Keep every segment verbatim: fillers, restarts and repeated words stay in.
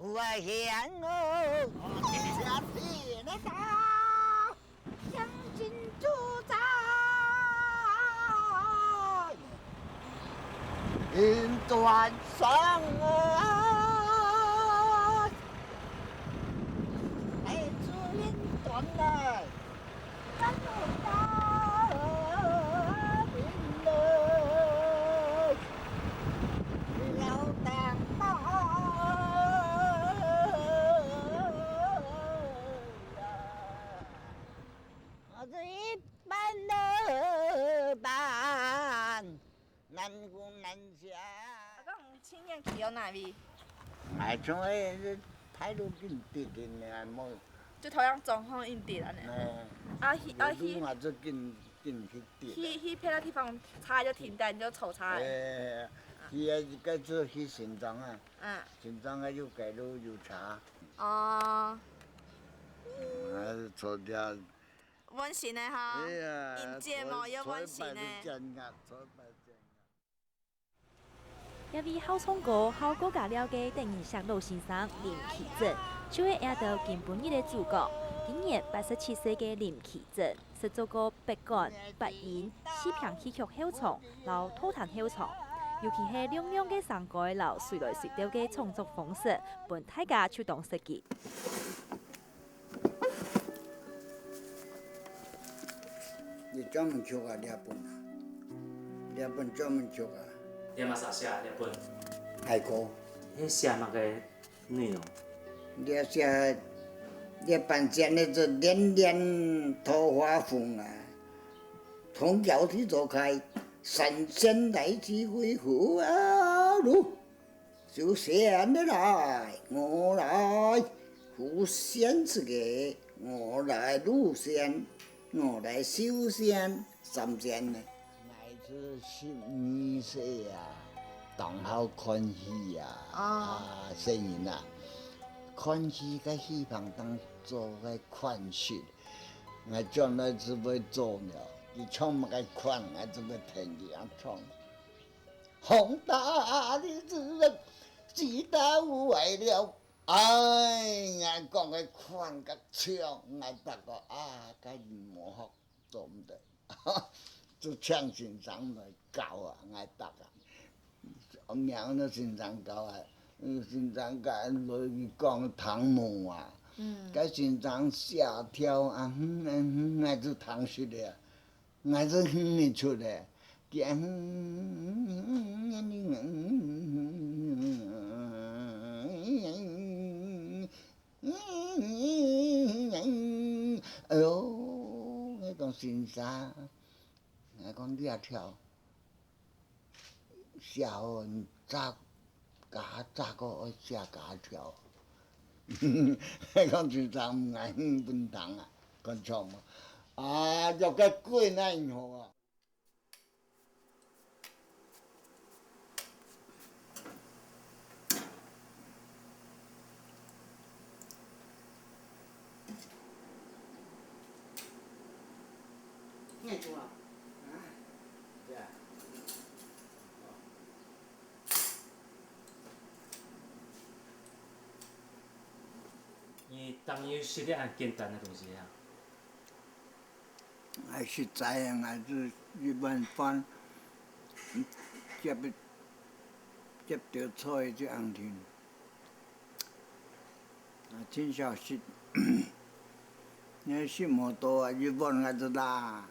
我想哦，天地那大，相信主宰，云端上啊，哎，主云端来。 難分難捨。阿公，青年去到哪位？𠊎從該大路緊直緊呢，無。就頭樣中項緊直恁呢。哎，啊，去，啊，去。路嘛就緊，緊去直。去，去別个地方車就停等，就坐車个。哎，去啊，該就去新莊啊。嗯。新莊啊，有街路有車。哦。嗯，還是坐車。溫馨个哈。哎呀，迎接嘛，坐，又溫馨个。坐一擺就見啊，坐一擺就見啊。 這位好唱歌、好過家尞个德仁社老先生林奇珍，就係這兜今晡日个主角。今年八十七歲个林奇珍，識做過百官、八音、四坪戲曲後場摎套廳後場，尤其係亮亮个聲歌摎隨來隨到个創作方式，分大家就當熟悉。 你專門曲啊，這本啊，這本專門曲啊。你麼儕寫這本？大哥。你寫麼个內容？這寫，這半仙呢，就戀戀桃花紅啊，童謠題做開，神仙來去為何啊？如 修仙的來，我來，狐仙之个，我來狐仙，我來修仙，三仙呢。𠊎係十二歲啊，當好看戲啊，哦。啊，細人啊，看戲个戲棚當做个看戲，𠊎將來就會做了，佢唱麼个款，𠊎就會聽佢樣唱。 紅大的字，知道壞了。哎，𠊎講个款个唱，𠊎逐個啊，該無學做毋得，就請先生來教啊，𠊎逐個。名个先生教啊，嗯，先生教落去講聽無啊，嗯。該先生寫調啊，嗯，嗯，嗯，𠊎就聽識了。 𠊎就哼得出來。哎喲，𠊎講先生，𠊎講這條寫好毋著。假，早過愛寫假條。講就正毋愛分人啊，看著無？啊，約个鬼哪會好啊？ 你當然有食這恁簡單个東西啊。 𠊎實在啊，𠊎就一碗飯，接一，接條菜就恁定。啊，真少食。你食無多啊，一碗𠊎就罅。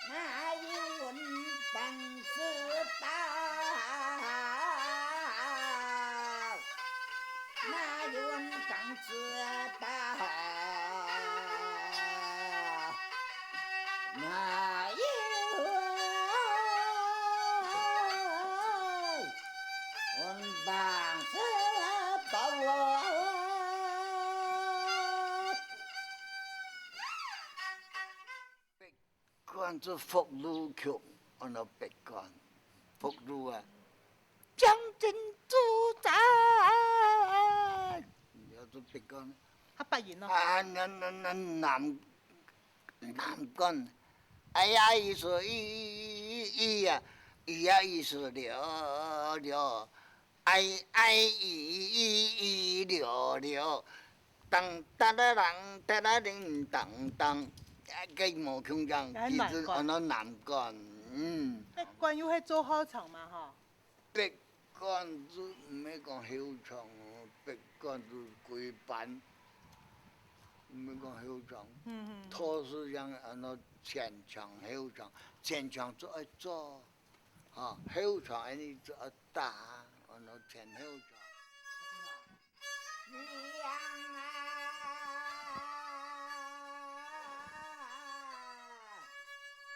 哪有文房四宝？哪有文房四宝？哪有文房四宝？ 北管就福祿曲，安到北管，福祿啊，将军主宰，叫做北管。啊，八音咯。啊，南，南，南，南，南管，哎呀，一四一，一，一呀，一呀，一四六，六。 哎，哎，咦，咦，咦，了，了，当，哒啦啷，哒啦铃，当，当，啊，个無共樣，還蠻其實安到南管，嗯。北管又係做好唱嘛，吼？北管就毋係講後唱哦，北管就歸班，毋係講後唱。嗯，嗯。都係像安到前腔、後腔，前腔就愛做，吼，後腔恁呢就愛 打，安到前後腔。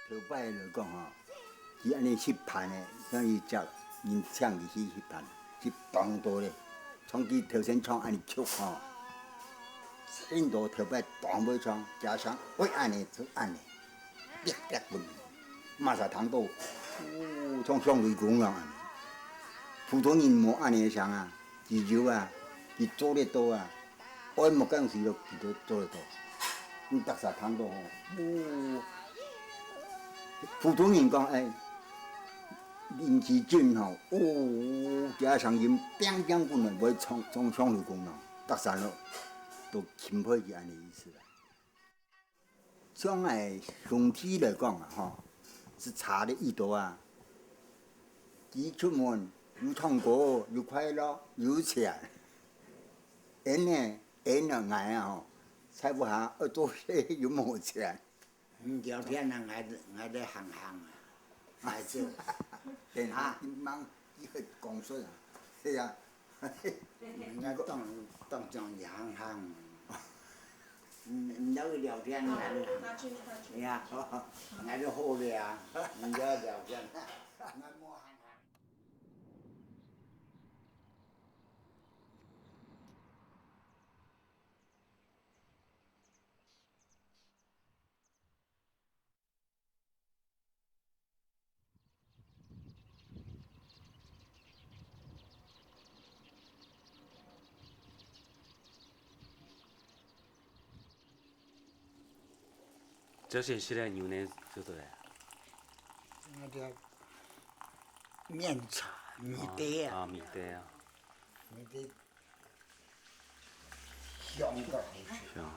頭擺來講吼，佢恁呢翕伴个，像佢接人請佢去翕伴，翕當多咧，像佢頭先唱恁呢曲吼，真多頭擺當會唱，加上會恁呢就恁呢。 啪啪滾，麼儕聽到，哦，像響雷公樣恁呢。普通人無恁呢个聲啊，佢有啊，佢做得到啊，愛目光時咯，佢都做得到。你逐儕聽到吼，哦，普通人講，哎，林奇俊吼，哦，佢个聲音砰砰滾啊，會像，像響雷公樣，逐儕咯，都欽佩佢恁呢意思啦。 像𠊎兄弟來講啊，吼，係差了已多啊。佢出門有唱歌，有快樂，有錢。𠊎呢，𠊎呢，𠊎啊，吼，在屋下愛做事又無錢。毋，聊天啊，𠊎，𠊎在行行啊，𠊎就，等下，啊。你忙，你會講說啊，係啊。 人家當，當像洋行，嗯，毋要去聊天，𠊎都，拿去，拿去。哎呀，𠊎都好了啊，毋要聊天，𠊎無行行。朝晨食个牛奶就對了。那个面茶，米茶啊，啊，米茶啊。米茶香个好食。是啊。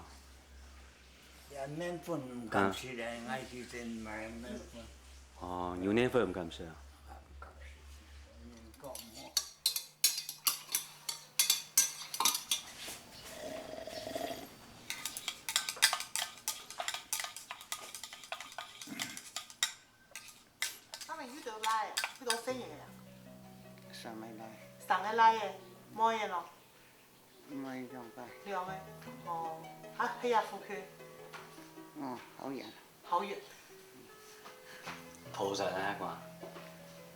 也面粉毋敢食咧，啊。𠊎以前買面粉。哦，牛奶粉毋敢食啊。毋敢食，嗯，講哦。 他們有兜倈仔，有兜細人仔啊？三个倈。三个倈仔，妹仔咯？妹兩个。兩个，哦，啊，係啊，福區。哦，好遠。好遠。頭先那個啊？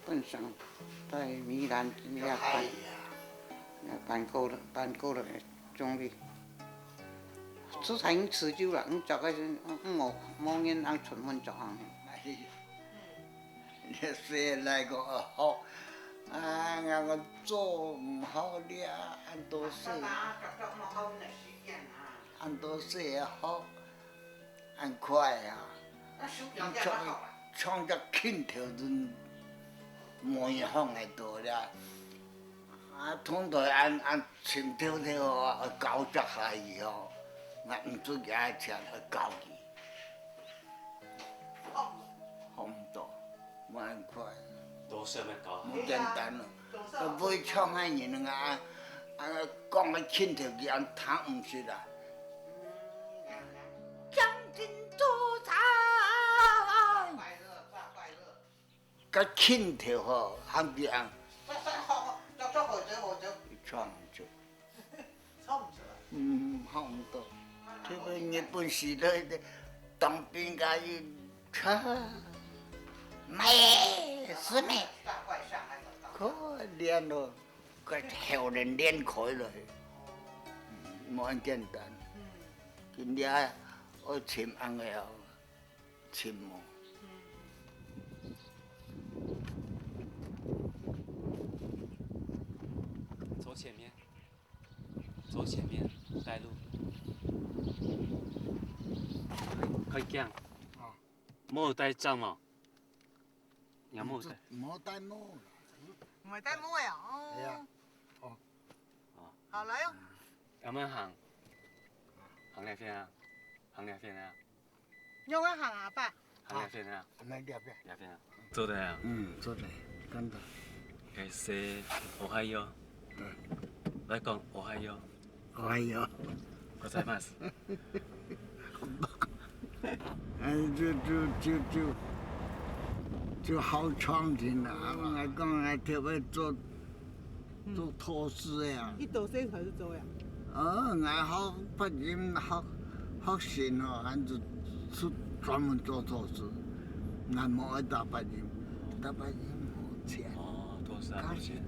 本身在宜蘭那搬，那搬過了，搬過了中壢。 出產持久啦，嗯，大概係，嗯，無，無人通出門做行。你說來个好，啊，𠊎个做毋好了，恁多事，恁多事好，恁快啊！像，像隻拳頭，無人放會到了。 啊，通常恁，恁清透透哦，愛交接下去哦，𠊎毋知幾多錢愛交佢。好毋多，無恁快。多少愛交？無簡單哦。啊，會唱个人啊，啊，講个清透佢恁聽毋識啊。將軍做在。 个拳頭吼，喊佢恁，唱毋出。唱毋出啊？嗯，唱毋到。特別日本時代个當兵个，伊唱，咩，是咩？可憐咯，个喉嗹練開來，無恁簡單。今日愛尋恁个哦。 沉默。走前面，走前面，帶路。快講。哦。無帶帳哦。你無帶。無帶帽啦。無帶帽个哦。係啊。哦。哦。好，來哦。恁樣行。行兩片啊，行兩片啊。 仰般行啊，爸？行兩片啊。啊，那兩片。兩片啊。做得啊。嗯，做得，簡單。該say Ohio。對。來講Ohio。Ohio。ございます。哎，就，就，就，就，就好創新啊！𠊎講，𠊎特別做 做道士个啊。你多歲開始做个啊？哦，𠊎學八音，學，學神哦，還係出專門做道士。𠊎無愛打八音，打八音好錢。哦，道士還好錢。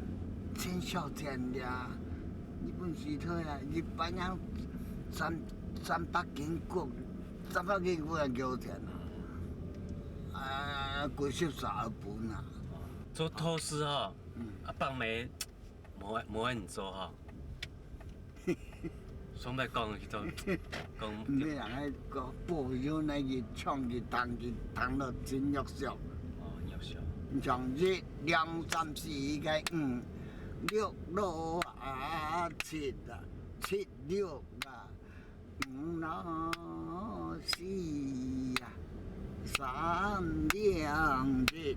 真少錢个啊！日本時代啊，一般人三，三百銀个，三百銀个人幾多錢啊？啊，幾十儕分啊！做道士吼，嗯。啊，放忒 無，無恁做吼。上擺講去做，講，你人个歌保佑那个唱去彈去彈到真弱小。哦，弱小。像一兩三四个五六六啊，七啊，七六啊，五六四啊，三兩一，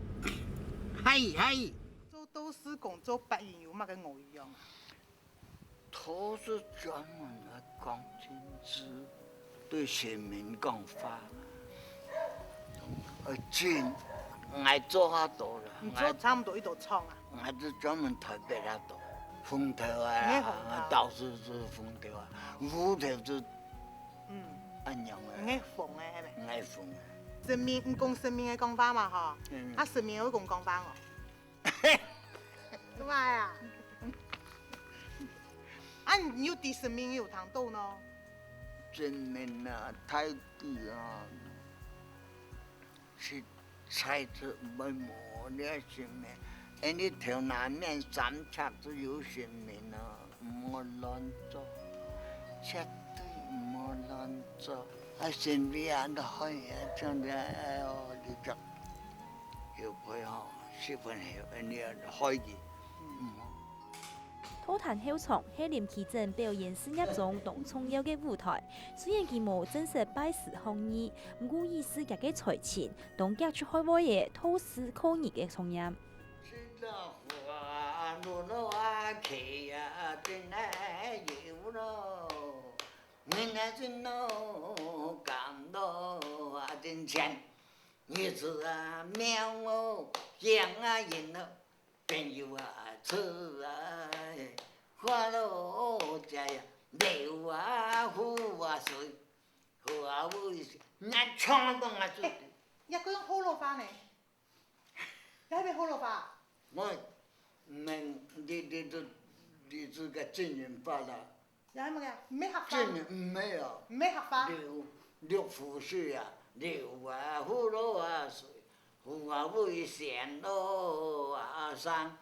嘿嘿。 做道士講做八音有麼个無一樣啊？道士專門來講經書，對神明講話，呃，真，𠊎做較多啦。你做差毋多一道唱啊？𠊎，𠊎就專門台北較多，風頭啊，你係風頭。道士就係風頭啊，武頭就，嗯。恁樣个。你係風个係無？𠊎係風个。神明，你講神明个講話嘛吼？嗯。啊，神明會講講話哦？ 做麼个啊？啊，你有知神明有聽到呢？神明啊，大地啊，實在係毋會無了神明。因為頭那面三尺就有神明啊，毋好亂做，絕對毋好亂做。啊，身體啊，都好啊，像這，哎喲，你講，後背吼，十分後，你愛害佢，嗯。土壇後場係林奇珍表演事業中當重要个舞台，雖然佢無正式拜師學藝，毋過以自家个才情，當遽出海外个道士科儀个重任。 𠊎唱到𠊎自己。哎，這个用學老話呢？ 你還會學老話？我，毋係，你，你，你，你這個真言法啦。然後麼个？毋係客話。真言，毋係啊。毋係客話。六，六福水啊，六啊，福祿啊，水，福啊，為仙祿啊，上，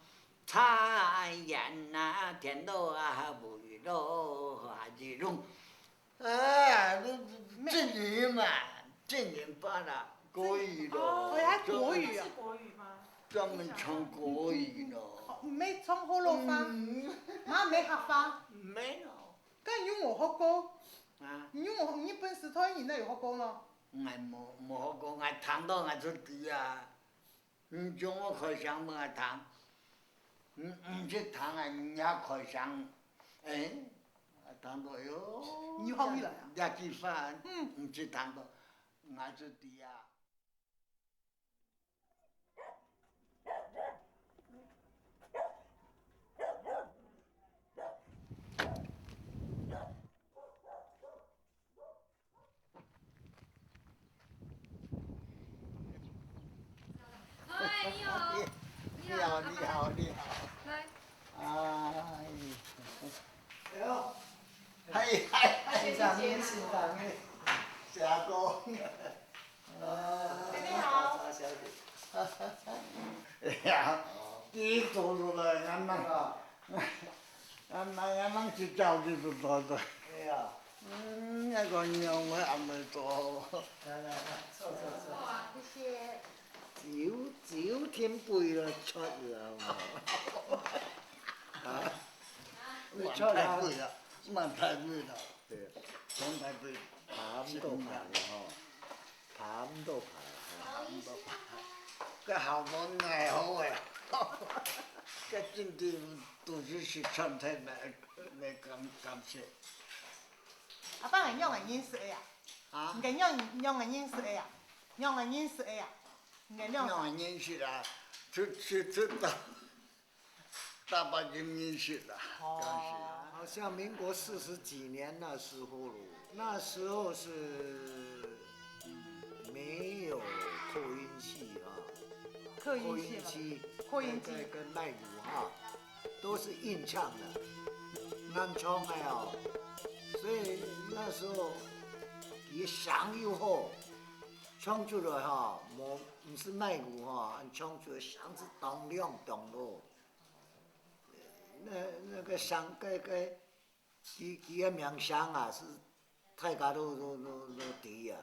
茶園啊，田祿啊，為祿啊，一路 哎，你，你，真言嘛，真言法啦，國語咯。哦，還國語啊。是國語嗎？專門唱國語咯。哦，毋係唱學老話，嗯。嘛毋係客話。毋係咯。該你有無學過？啊？你有無，你本身台語哪有學過咯？𠊎無，無學過，𠊎聽到𠊎就知啊。 你叫𠊎開聲分𠊎聽，毋，毋識聽啊，你也開聲，哎，聽到，哎喲，你學起來啊？這句話，嗯。毋識聽到，𠊎就知啊。 嗨，你好。你好，你好，你好。來。哎。哎喲。嗨，嗨，嗨。欣賞你，欣賞你。謝哥。啊。你好。小姐。哎呀，第一走路了，俺們啊。 啊，那樣能去找你就找找。哎呀。嗯，那个娘我还没做。来，来，来，坐，坐，坐。哇，谢谢。酒，酒添杯了，出了嘛。啊？你出了。满台杯了，满台杯了。对，满台杯。爬不够爬的哈。 爬毋到爬，爬毋到爬。个校門愛好个，个真正都是食餐廳个，个感，感謝。阿爸，你仰會認識个啊？啊？你仰，仰會認識个啊？仰會認識个啊？你仰？仰會認識啊？出，出，出到 大把人認識啦，哦。當時。好像民國四十幾年那時候咯，那時候是沒有擴音器啊。擴音器嗎？擴音器。擴音器。跟，跟，跟麥克哈，都是硬唱的，硬唱的哦。所以那時候佢聲又好，唱出來哈，無，毋係麥克哈，唱出來聲係當亮當咯。 那，那個聲，該，該，佢，佢个名聲啊，係大家都，都，都，都知啊。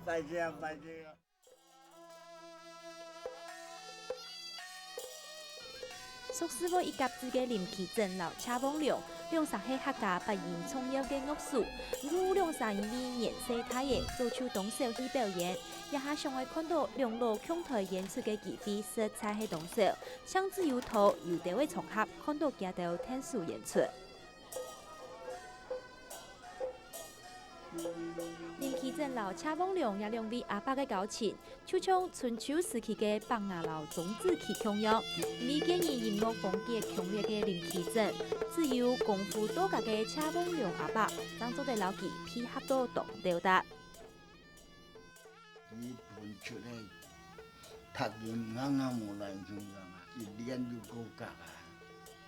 再見，再見。 熟事會一甲子个林奇珍摎謝旺良，兩儕係客家八音重要个樂手，毋過兩儕因為年歲大了，早就當少去表演。這下想愛看到兩老共台演出个機會，實在係當少，淨係有在有兜个場合看到佢兜𢯭手演出。林奇珍摎謝旺良這兩位阿伯个交情，就像春秋時期个伯牙摎鍾子期共樣，因為個人音樂風格強烈个林奇珍，只有功夫到家个謝旺良阿伯，正做得摎佢配合到當了得。 佢歕出來，讀音樂啊無亂像樣啊，一練就過格啊。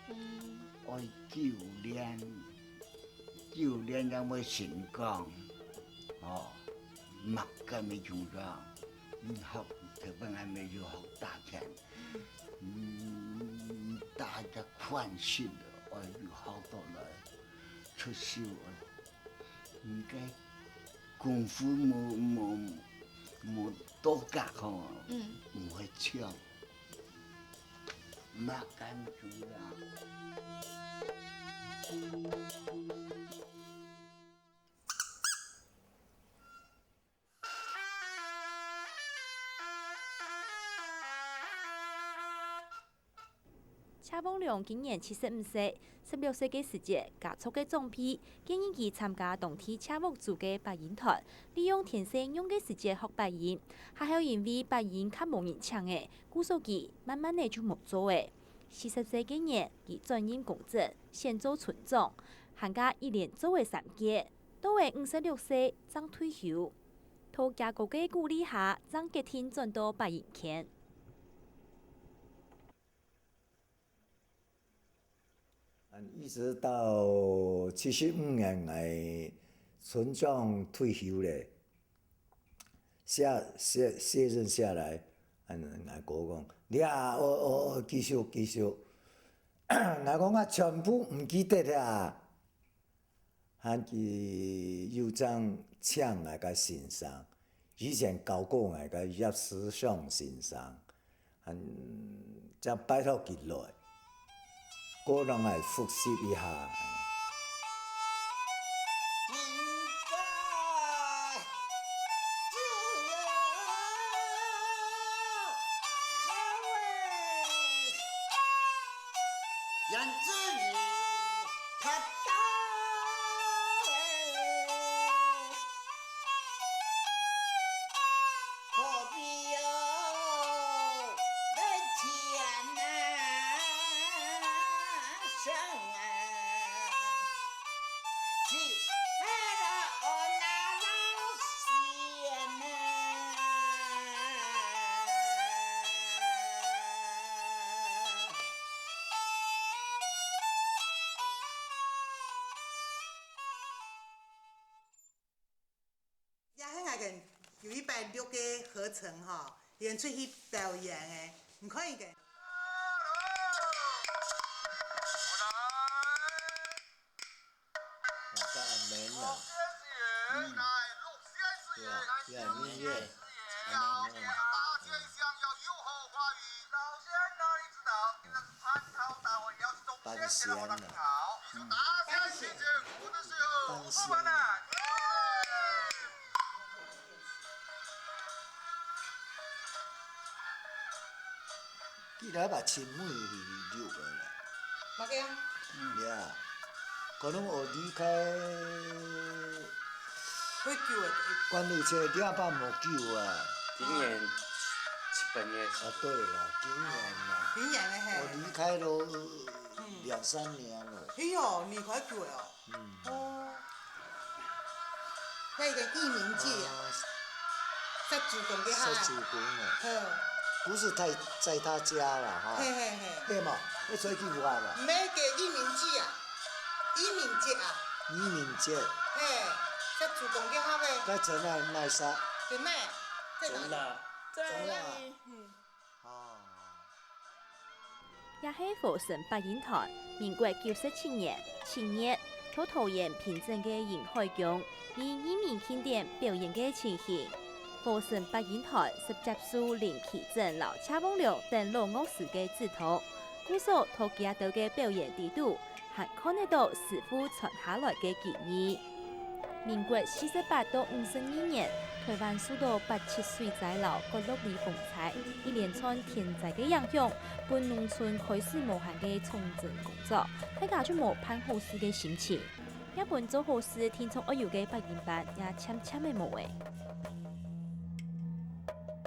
嗯。愛久練，久練正會成功。哦，莫个無像樣，你學，特別還無有學打拳，嗯，打一隻慣勢，愛有學到來，出手啊。 你个功夫無，無，無到家吼，嗯。毋會唱，莫敢做啊。 謝旺良今年七十五歲，十六歲个時節，家族个長輩建議佢參加當地謝屋組个八音團，利用天細娘个時節學八音，下後因為八音較無人請了，故所佢慢慢仔就無做了。四十歲个年，佢轉任公職，先做村長，還加一連做了三屆，到了五十六歲正退休。在厥哥个鼓勵下，正決定轉到八音圈。 一直到七十五年，𠊎村長退休了，卸，卸，卸任下來，嗯，𠊎哥講，你啊，哦，哦，哦，繼續，繼續。𠊎講啊，全部毋記得啊。 還佢又正請𠊎个先生，以前教過𠊎个葉思想先生，還正拜託佢來，過讓𠊎複習一下。 這下个有一百六个合成吼，演出去表演个，你看一个。 哇，該恁美啊。嗯。對啊，對啊，音樂。嗯。半仙啊。嗯。半仙啊。 佢來把青梅溜過來。麼个啊？嗯。呀，可能𠊎離開幾久了？管理處兩百無久啊。今年七八月。啊，對了，今年嘛。今年了嘿。𠊎離開都，嗯，兩三年了。哎喲，離開久了哦。 嗯。哦。該个義民姐啊，哦。殺豬公个哈。殺豬公个。嘿。不是在，在他家啦，哈。嘿嘿嘿。對嘛？要出去玩啦。毋係个義民姐啊，義民姐啊。義民姐。嘿，殺豬公个哈喂。該在哪，哪殺？在哪？在哪裡？中壢。中壢。嗯。 哦。這係和聲八音團，民國九十七年七月，在桃園平鎮个臨海宮，以義民慶典表演个情形。和聲八音團係接受林奇珍摎謝旺良等老樂師个指導，故所在佢兜个表演裡肚， 還看得到師傅傳下來个技藝。民國四十八到五十二年，臺灣受到八七水災摎葛藁里風災，一連串天災个影響，分農村開始無閒个重整工作，大家就無辦好事个心情。這本做好事定著愛有个八音班也漸漸仔無咧。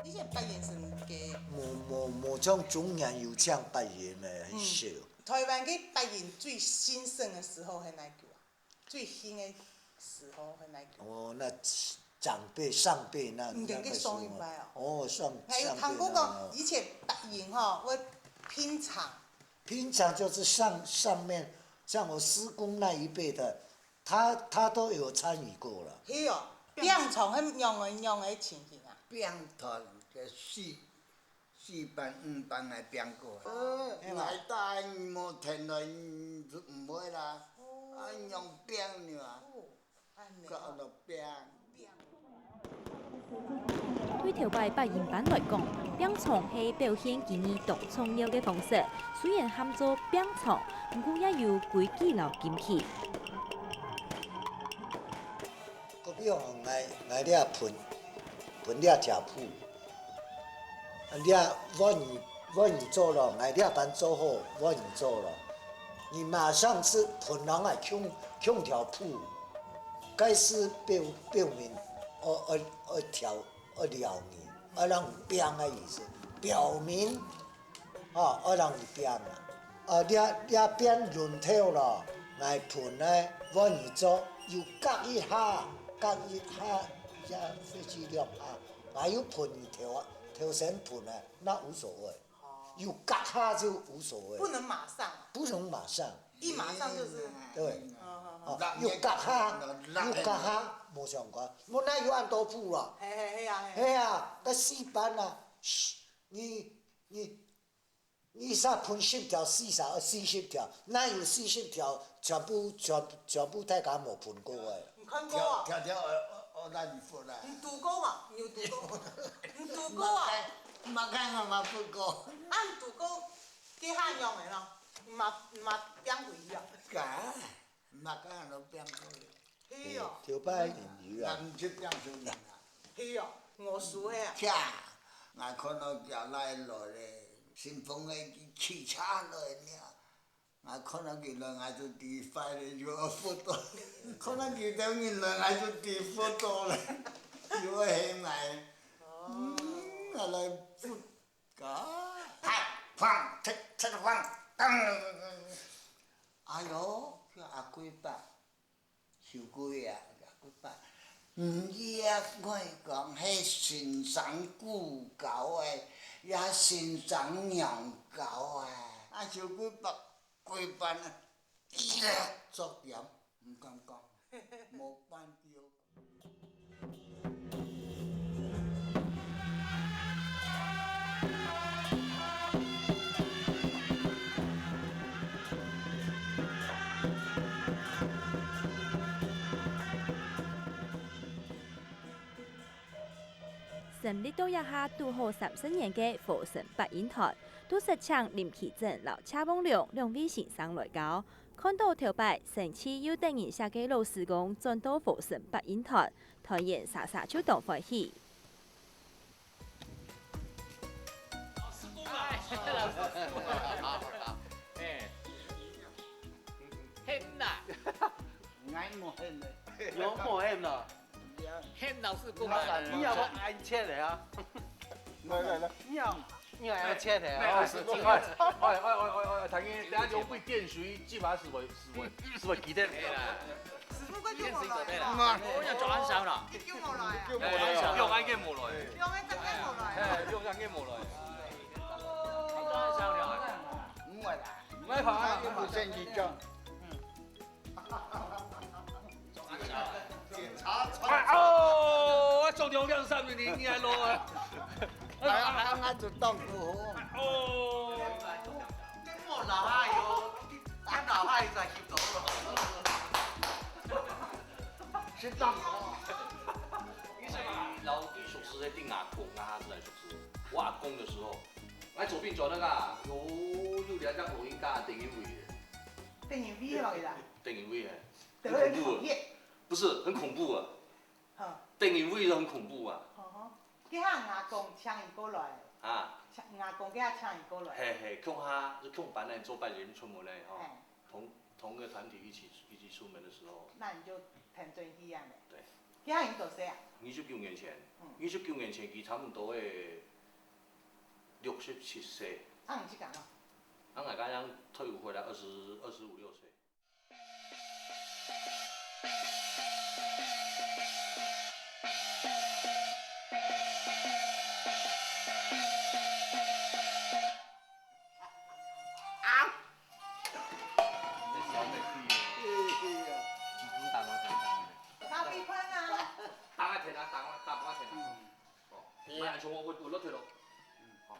以前八音生个，無無無像中原有請八音个，很少。嗯，臺灣个八音最興盛个時候係哪久啊？最興个時候係哪久？哦，那長輩上輩那，你等个上一輩哦。哦，上還有聽過講，上輩那，以前八音吼會拼場。拼場就是上上面，像我師公那一輩的，他他都有參與過了。係哦，拼場係仰仔仰仔情形啊？拼團个四四班五班來拼過啊。哦。來大你無聽來就毋會啦，啊用拼了啊。哦。 个落餅。對頭擺八音班來講，餅場係表現技藝當重要个方式。雖然喊做餅場，毋過也有規矩摎禁忌。个比方，𠊎𠊎這盤盤這條譜， 啊，這碗你碗你做咯，𠊎這盤做好，碗你做咯。你馬上係盤人來共共條譜，該係表表明，哦哦哦，調哦了你，啊，讓你變个意思，表明，哦，哦，讓你變啊。啊，這這邊輪頭咯，𠊎盤呢，碗你做，又隔一下，隔一下，這飛機兩下。 還有盤頭啊，頭先盤啊，那無所謂。哦。有隔下就無所謂。不能馬上啊。不能馬上。一馬上就是，對。哦，哦，哦。哦，有隔下，有隔下，無相關。無，那有恁多步啊。嘿，嘿，嘿啊，嘿啊。嘿啊，該四班啊，噓，你你 二十盤十條，四十，四十條，哪有四十條全部全全部大家無盤過个？你看過啊？條條條，哦哦，哦，那你分啦。你讀過嘛？你有讀過嘛？你讀過啊？麼个，麼个我嘛分過。啊，你讀過，這下用个咯，你嘛你嘛變回去啊？該，麼个人都變過个。 係哦。頭擺人有啊。人毋識變成人啊。係哦，我輸个啊。且，𠊎看到佢來來咧，順風个汽車來呢，𠊎看到佢來，𠊎就知壞咧，又愛佛到；看到佢兜人來，𠊎就知佛到咧，又愛喊𠊎。哦。嗯，𠊎來佛个。嗨，砰，踢踢砰，當！哎喲，叫阿貴伯。 秀貴啊，阿貴伯，你也愛講係先生牯狗仔，也先生娘狗仔。啊，秀貴伯規班啊，作點，毋敢講，無半句好講。 成立到這下堵好三十年个和聲八音團，都識請林奇珍摎謝旺良兩位先生來教。看到頭擺生趣又得人惜个老師公轉到和聲八音團，團員儕儕就當歡喜。 老師傅嘛，老師傅嘛，好好好，哎，喊啦，𠊎無喊咧。有無喊咯？喊老師傅嘛，你也無安全个啊？來來來，你也你也安全个啊？老師傅，哎哎哎哎哎，等下等下留位電水，這把是會是會是會記得。師傅，快救我來啊！我要轉安上了。救我來啊！用安全無來。用安全無來啊！哎，用安全無來。轉安上了。毋會啦，毋會啦，又毋係你講。檢查穿。哎哦，我做兩兩三零，你還落啊？哎呀，哎呀，俺就當好。哦。 你莫老下喲，你老下就翕到咯。先當好。你是嘛？老對熟識个，對阿公啊，還是來熟識？我阿公个時候，來左邊轉那個啊，有有兩隻老人家等於位个。等於位好啦。等於位个，很恐怖个。不是，很恐怖啊。 哈。等於位都很恐怖啊。哈哈，該下阿公請你過來。啊。請，阿公該下請你過來。嘿嘿，共下，共班个做八音出門个吼，嘿。同同个团体一起一起出门的时候，那你就弹正去啊？对。今年多少啊？二十九年前，嗯。二十九年前佢差不多个六十七岁。啊，你去干嘛？啊，我刚刚退伍回来二十二十五六岁。啊！你打我，打我。打个天啊，打我，打我天啊！哦，慢慢从我我我落去了。嗯，好。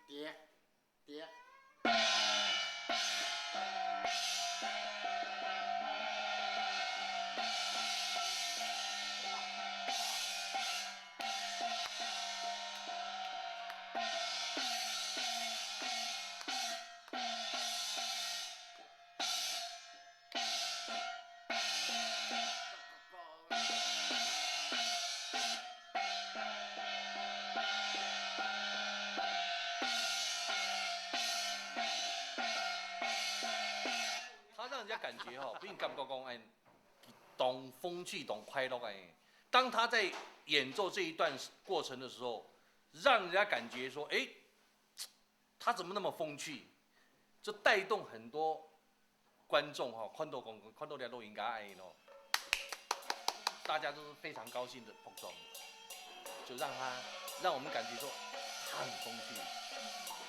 爹。 他让人家感觉哈，给你感觉讲，哎，當風趣、當快樂哎。當他在演奏這一段過程的時候，讓人家感覺說，哎，他怎麼那麼風趣？就帶動很多觀眾哈，看到講，看到這老人家哎喏，大家都是非常高興的服裝，就讓他讓我們感覺說他很風趣，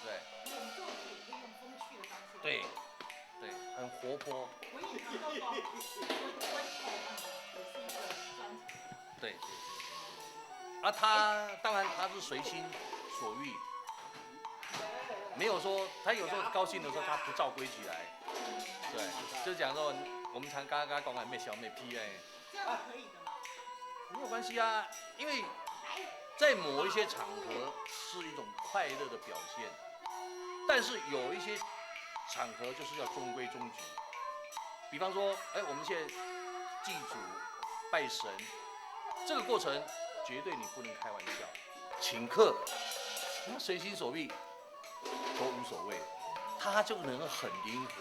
對。演奏也可以用風趣的方式。对，对，很活泼。我也想到说，我的关头，嗯，也是一个专长。对对对对对。啊，他当然他是随心所欲，没有说他有时候高兴的时候他不照规矩来，对，就讲说我们常刚刚讲的咩小咩屁哎，这样是可以的吗？没有关系啊，因为在某一些场合是一种快乐的表现，但是有一些场合就是要中规中矩。比方说，哎，我们现在祭祖、拜神，这个过程绝对你不能开玩笑。请客，他随心所欲都无所谓，他就能很灵活。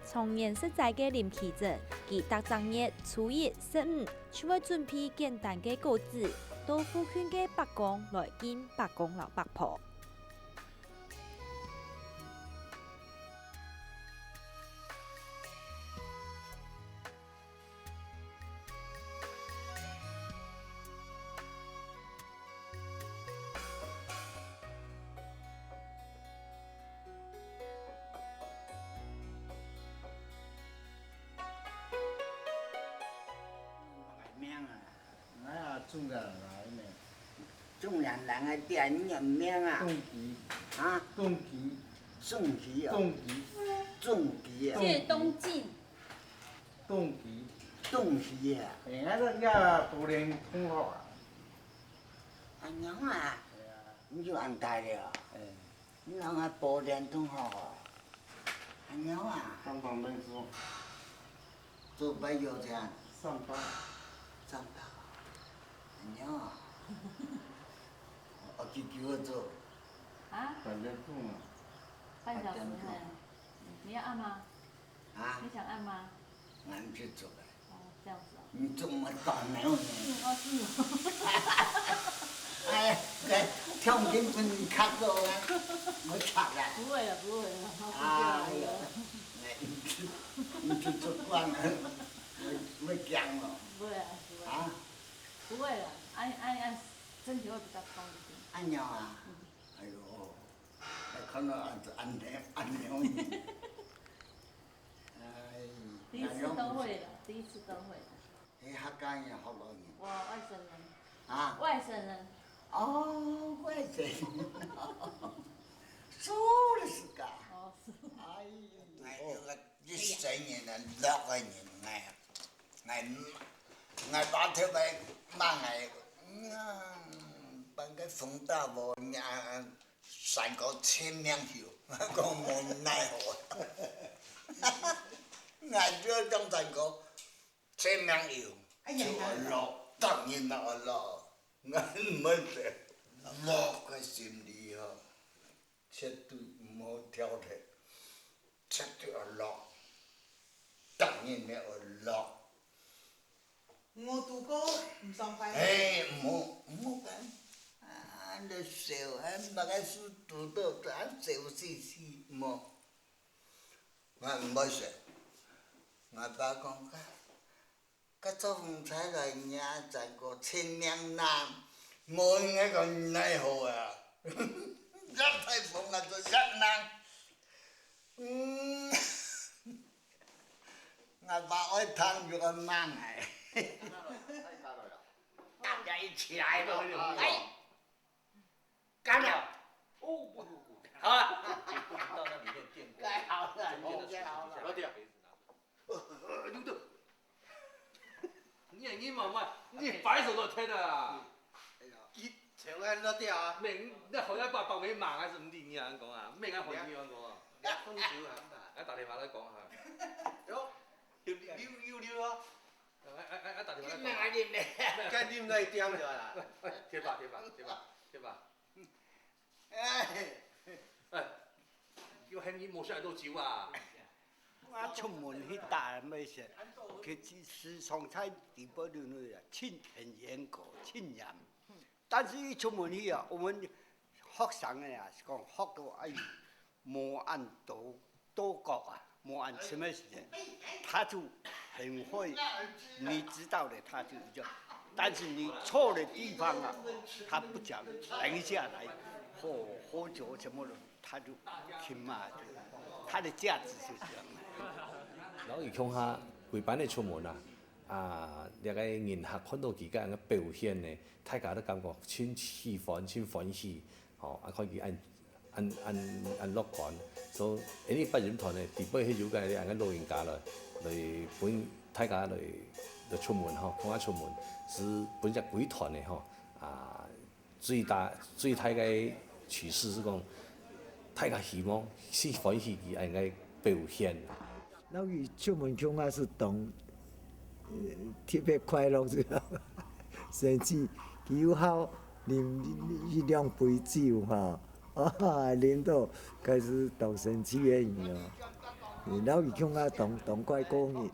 長年食齋个林奇珍，佢逐正月初一、十五就會準備簡單个果子，到附近个伯公來敬伯公摎伯婆。 名啊，哎呀，中个来呢。中人人个店，你个名啊？中旗，啊？中旗，中旗啊？中旗，中旗啊？这个东进。中旗，中旗啊？哎，那个呀，多年同学啊。哎呀，你就安排了。哎。 你人个保健同好哦。安尼啊？上班没做？做白油这样？上班。上班。安尼啊？哦，久久个做。啊？半点钟啊。半小时呢？半点钟。你要按吗？啊？你想按吗？俺去做的。哦，这样子哦。你怎么打没有呢？嗯，哦，是哦。哎，来，跳舞给你看过啊，我惨了。不会了，不会了，不会了。哎呀，哎，你去，你去做官了，我，我讲了。不会啊，不会。啊？不会了，按，按，按身体会比较痛一点。按了啊？嗯。哎呦。 看到恁，恁樣，恁樣。哎，第一次都會了，第一次都會了。你客家人、學老人？我外省人。啊？外省人。哦，外省人。そうですか。哦，是。哎，哎，一生人啊，六个人哎。 𠊎，𠊎爸特別罵𠊎，嗯，半个風大無，啊，山歌清明秀，𠊎講無奈何。𠊎就講山歌清明秀，哎呀，就愛落，當然愛落，𠊎毋會做，落个心裡吼。 絕對毋好挑剔，絕對愛落，當然愛落。我拄過毋爽快。哎，毋好，毋好講。啊，你笑，啊，麼个事拄到，啊，笑死死，無。𠊎毋會笑。𠊎爸講， 該做風采來，若整个清明人，無應該講奈何啊。若大風啊，就若人。嗯，𠊎爸愛聽就愛罵𠊎。大家一起來吧，來。 幹了。哦，不，不，不，好了。到那裡面见过。盖好了，盖好了。不要掉。呃，呃，对不对？你也，你慢慢，你摆手都推的啦。哎呀，一，全部都掉啊。没，那好像把，把没骂还是你，你这样讲啊，没跟黄金这样讲啊。你要分手啊，你打。来打电话来讲哈。有，有，有，有，有啊。 哎，哎，哎，哎，打电话来讲啊。你哪里呢？该你们那一点就好了。贴吧，贴吧，贴吧，贴吧。哎。哎，又喊你莫下多久啊？我出門去打咩事，其實時常在地保里面啊，亲，很严格，亲严。但是一出门去啊，我们学生的啊，是讲学个，哎， 無恁多，多國啊，無恁深个時間，他就很會，你知道的，他就，就，但是你錯的地方啊，他不講，等一下來喝，喝酒什麼的，他就去罵，就，他的價值就這樣。然後佢共下歸班个出門啊，啊，這个人客看到佢个恁个表現呢，大家都感覺盡喜歡、盡歡喜。 吼，啊，看佢恁，恁，恁，恁樂觀。所以，因為八人團呢，底背係有个恁个老人家來，來分大家來，來出門吼，共下出門，係分隻歸團个吼，啊，最大，最大个啟示係講，大家希望，係歡喜佢恁个表現。 然後佢出門共下係當，呃，特別快樂，知道嗎？生趣，佢有好啉一兩杯酒哈，啊，啉到開始當生趣个人哦。然後佢共下當，當快過日。𠊎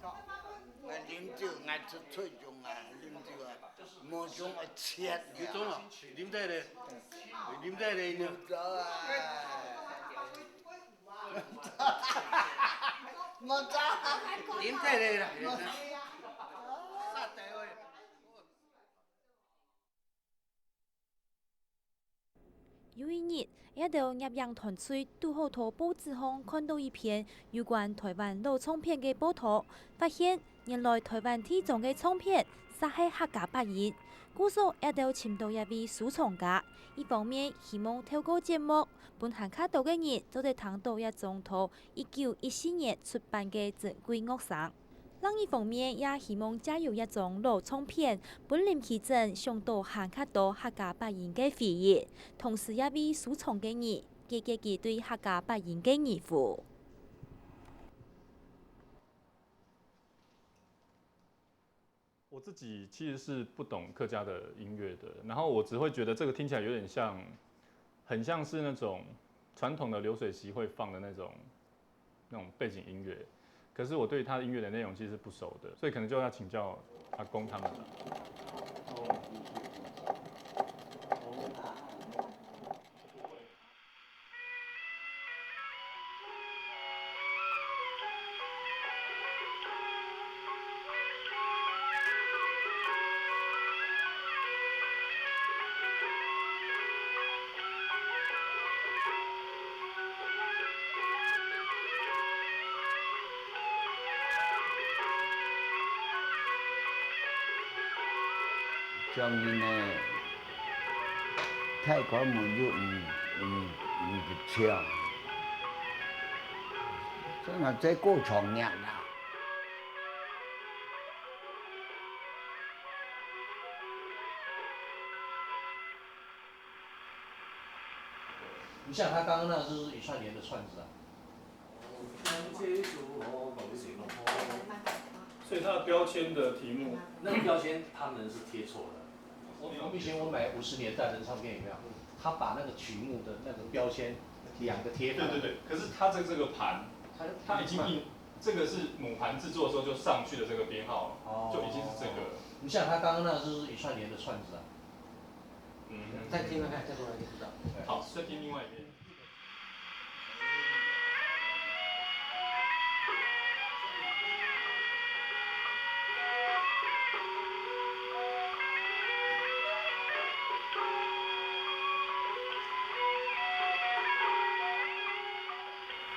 啉酒，𠊎出，出酒啊，啉酒啊，無酒啊，切了。你中啊，啉醉了，啉醉了，你。無酒啊。 無錯。啉醉了啦，啉醉。有一日，這兜攝影團隊堵好在報紙項看到一篇有關臺灣老唱片个報導，發現 原來臺灣地上个唱片煞係客家八音，故所這兜尋到這位收藏家，一方面希望透過節目，分還較多个人做得聽到這張在一九一四年出版个珍貴樂聲。另一方面，也希望藉由這張老唱片，分林奇珍想到還較多客家八音个回憶，同時這位收藏个人，結結佢對客家八音个疑惑。 我自己其实是不懂客家的音乐的，然后我只会觉得这个听起来有点像很像是那种传统的流水席会放的那种那种背景音乐。可是我对他音乐的内容其实是不熟的，所以可能就要请教阿公他们了。像恁呢，太空门就毋毋毋唱，真个这够长远啦。 你像他刚刚那个就是一串联的串子啊。所以它的标签的题目，那个标签他们是贴错的。我我以前我买五十年代的唱片有没有？他把那个曲目的那个标签两个贴法，对对对，可是它的这个盘，他它已经印，这个是母盘制作的时候就上去的这个编号，哦就已经是这个了。你像他刚刚那个就是一串联的串子啊。嗯，再听看看，再过来就知道。好，再听另外一遍。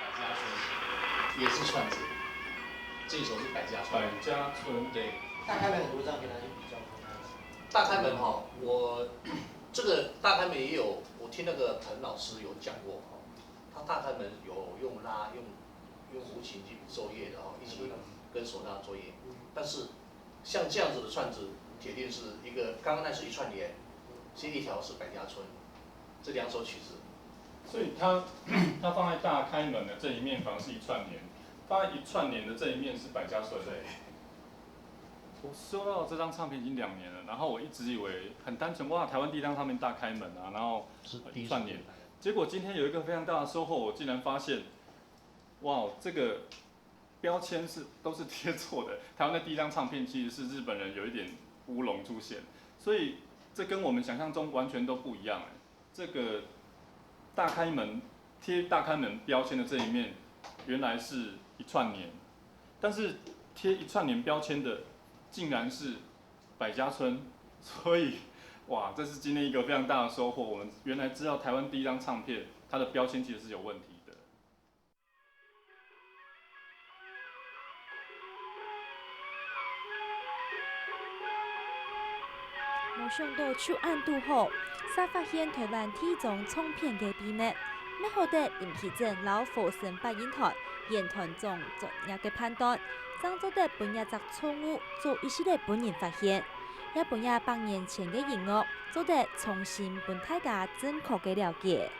百家村也是串子，这一首是百家村。百家村，对，大开门很多张给他去比较看看。大开门哈，我这个大开门也有，我听那个彭老师有讲过哈，他大开门有用拉用用胡琴去奏乐的哈，一起跟唢呐奏乐，但是像这样子的串子，铁定是一个刚刚那是一串联，是一条是百家村，这两首曲子。所以它它放在大开门的这一面，反而是一串联；放在一串联的这一面是百家村。对。我收到这张唱片已经两年了，然后我一直以为很单纯，哇，台湾第一张唱片大开门啊，然后是一串联。结果今天有一个非常大的收获，我竟然发现，哇，这个标签是都是贴错的。台湾的第一张唱片其实是日本人有一点乌龙出现，所以这跟我们想象中完全都不一样哎。这个大开门贴大开门标签的这一面，原来是一串联，但是贴一串联标签的竟然是百家村，所以哇，这是今天一个非常大的收获。我们原来知道台湾第一张唱片，它的标签其实是有问题的。 無想到就恁堵好，煞發現台灣第一張唱片个秘密，乜好得林奇珍摎火星八音團、演團長專業个判斷，正做得分這隻錯誤做一息仔分人發現，也分這百年前个音樂做得重新分大家正確个了解。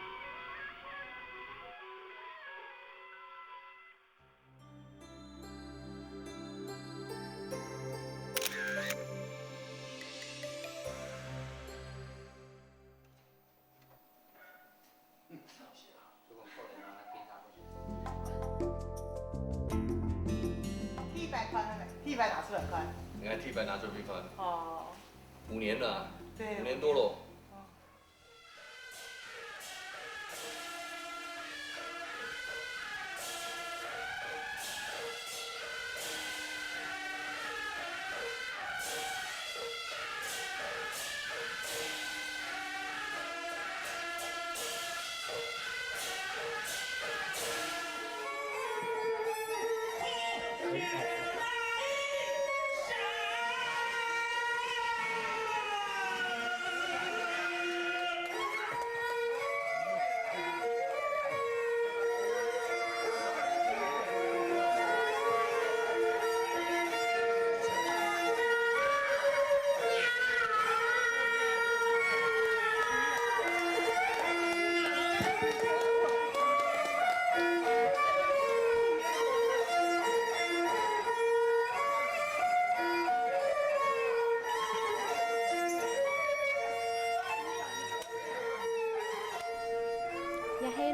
第一百块了没？第一百拿出来看。你看第一百拿出来看，哦，五年了啊，对，五年多了。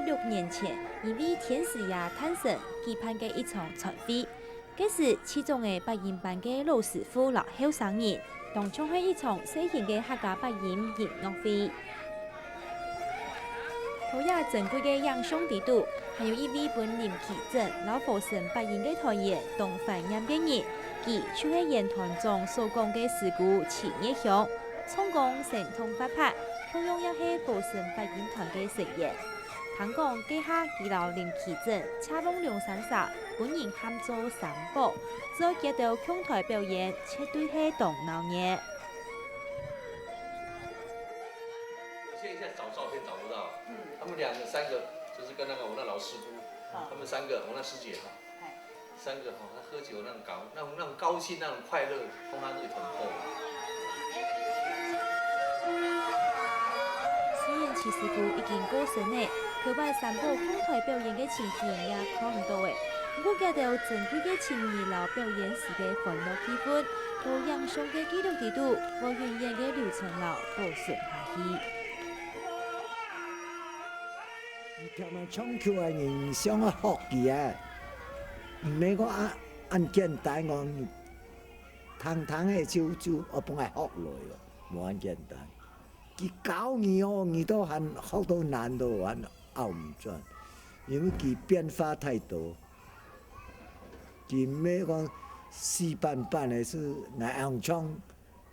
六年前，因為天時也誕生，舉辦个一場餐會。該時，在場个八音班个老師傅摎後生人，當像係一場細型个客家八音音樂會。在這珍貴个影像裡肚，還有一位分林奇珍摎和聲八音个團員當懷念个人，佢就係原團長所講个師姑徐月香。 唱功生動活潑，同樣也係和聲八音團个成員。聽講該下佢摎林奇珍、車房兩三儕，分人喊做三寶，只要佢兜共台表演，絕對係當鬧熱。我現在一下找照片找不到，嗯。他們兩個、三個，就是跟那個我那老師傅，嗯。他們三個，我那師姐哈， 三個吼，他喝酒那種高，那種，那種高興，那種快樂，通常都會很厚。雖然徐師姑已經過身了，頭擺三寶共台表演个情形也看毋到了。毋過，佢兜珍貴个情誼摎表演時个歡樂氣氛，在影像个記錄裡肚，會永遠个留存摎保存下去。 聽人唱曲个人想愛學佢啊，毋係講恁，恁簡單講，聽聽个就，就，哦，本來學來哦，無恁簡單。佢教你哦，你都還學到難都還拗毋轉，因為佢變化太多。佢毋係講死板板个，係𠊎恁唱，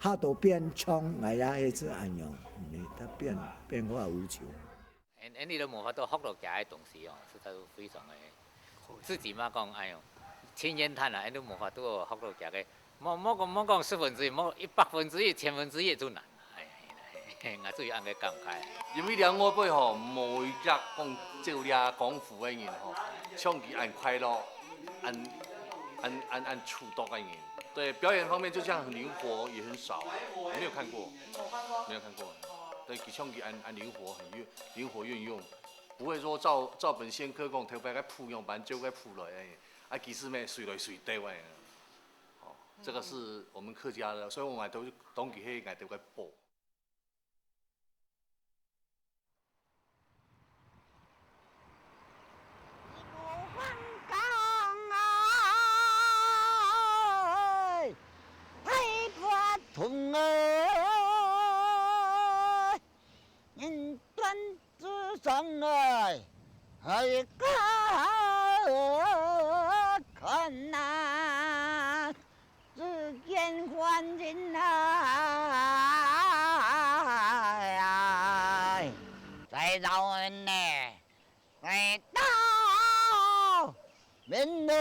下到變唱，𠊎也係恁樣，毋係，佢變，變化無窮。 恁，恁你都無法度學到佢个東西哦，實在是非常个，自己嘛講，哎喲，親眼看啊，恁都無法度學到佢个，莫，莫講，莫講十分之一，莫一百分之一、千分之一都難。哎，哎，哎，𠊎自己恁个感慨。因為兩外輩吼，無一隻講照這功夫个人吼，像佢恁快樂，恁，恁，恁，恁出色个人。對，表演方面就像很靈活，也很少，沒有看過，沒有看過。對，佢像佢恁，恁靈活，很有 靈活運用，不會說照，照本宣科講，頭擺个譜樣板照个譜來，哎，啊，其實咩，隨來隨到，哎。哦，這個是我們客家的，所以𠊎兜當佢係𠊎兜个寶。人端之上來，還敢看哪，只見凡人啊，在造人呢，在道人呢。